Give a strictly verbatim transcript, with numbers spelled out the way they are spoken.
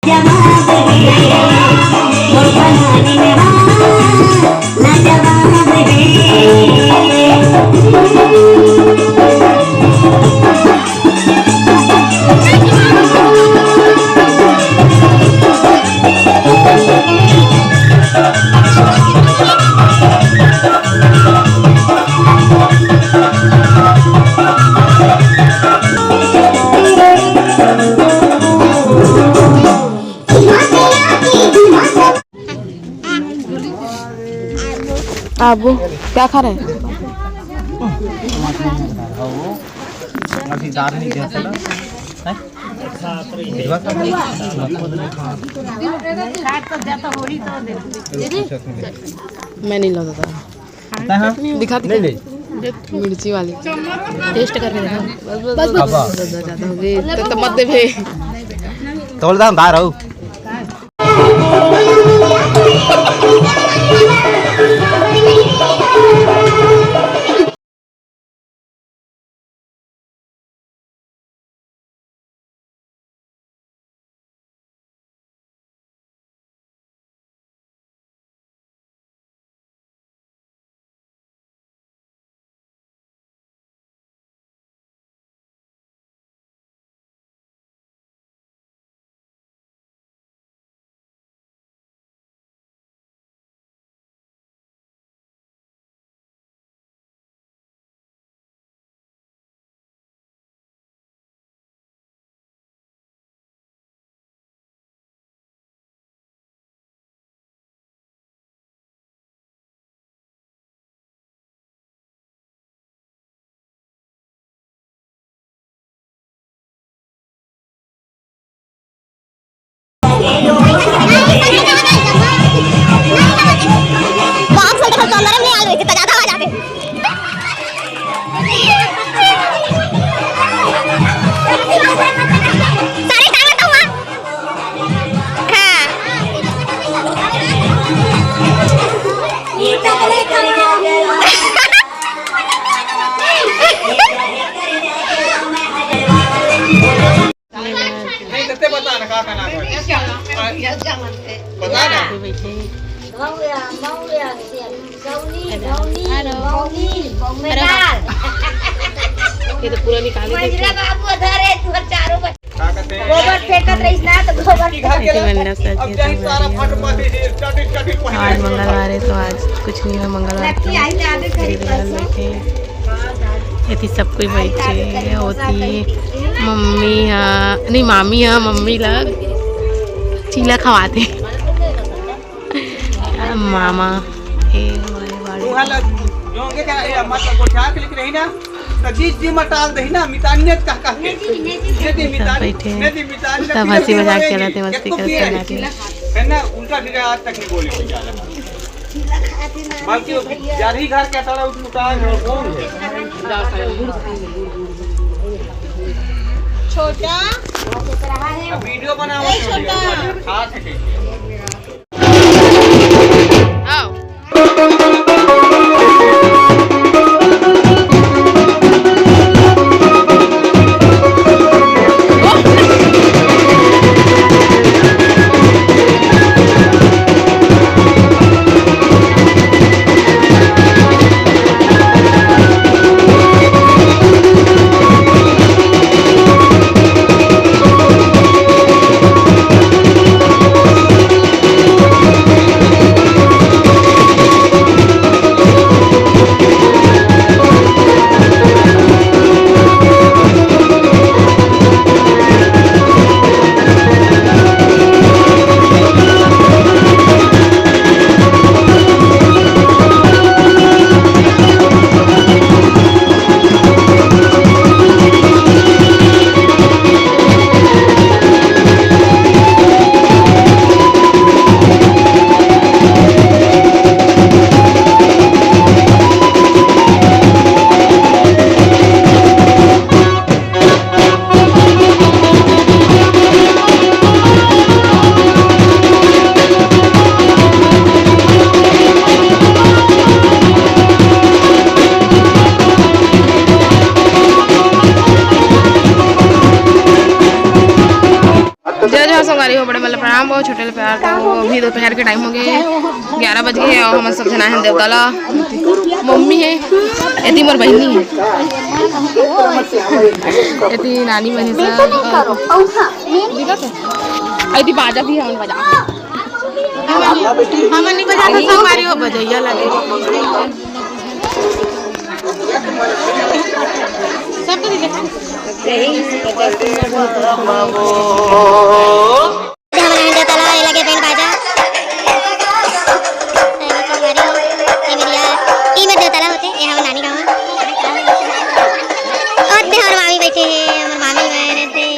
जवाब दे, मोर फलानी में हाँ, लाजवाब दे। आबू, क्या खा रहे हैं? मैं नहीं लाता था। दिखा, दिखा। मिर्ची वाली टेस्ट करके देखा। बस, बस, बस, बस, बस, ज़्यादा हो गई। तो, तो मत देबे। तोल दाम बार हो। नहीं, तते बता ना, का, का नाम है? बता ना। मौया, मौया, गौनी, गौनी, हेलो। मौनी, मौनी, हेलो। ये तो पूरा निकाल ही देते हैं। बाबू उधर है, तू चारों बच्चे। का कहते हैं? गोबर फेंकत रहिस ना, तो गोबर फेंकत। देखिए, मैंने सब चीज़ मंगा ली है। आज मंगलवार है, तो आज कुछ नहीं है, मंगलवार को। एती सब कोई बैठे होती, मम्मी हा, नहीं, मामी हा, मम्मी ला चीला खवाते। मामा, ए, हमारे बाड़े। तुहा ला, जोंगे का, ए, अम्मा का गोठिया के लेके रही ना, तो जी, जी मटाल दही ना, मितानियत कह, कह के। ये दी मितानी, बैठे हैं। ये दी मितानी, सब हंसी मजाक चलाते, मस्ती करते हैं। है ना, उल्टा सीधा आज तक नहीं बोली कोई ज्यादा। बल्कि वो जा रही घर के सारा उठ उठा है, वो कौन है? छोटा। अब वीडियो बनाओ, ए, छोटा। वीडियो बना, खा सके। आओ। ओ बड़े मन ल प्रणाम, ओ छोटे ल प्यार। तो अभी दोपहर के टाइम हो गए, ग्यारह बज गए हे अउ हमन सब झन आए हन देवता ला। मम्मी हे, एती मोर बहिनी हे, एती नानी मन हे सब। दिखत हे? एती बाजा भी हमन बजा, हमन नहीं बजा सकते, हमारी वो बजैया लगे। सब करी देखा। हमन आए देवता ला, ए लगे बैंड बाजा। ए मेर देवता ला होथे, ए हमर नानी गाँव। ओते हमर मामी बैठे हे, हमर मामी बहन हे।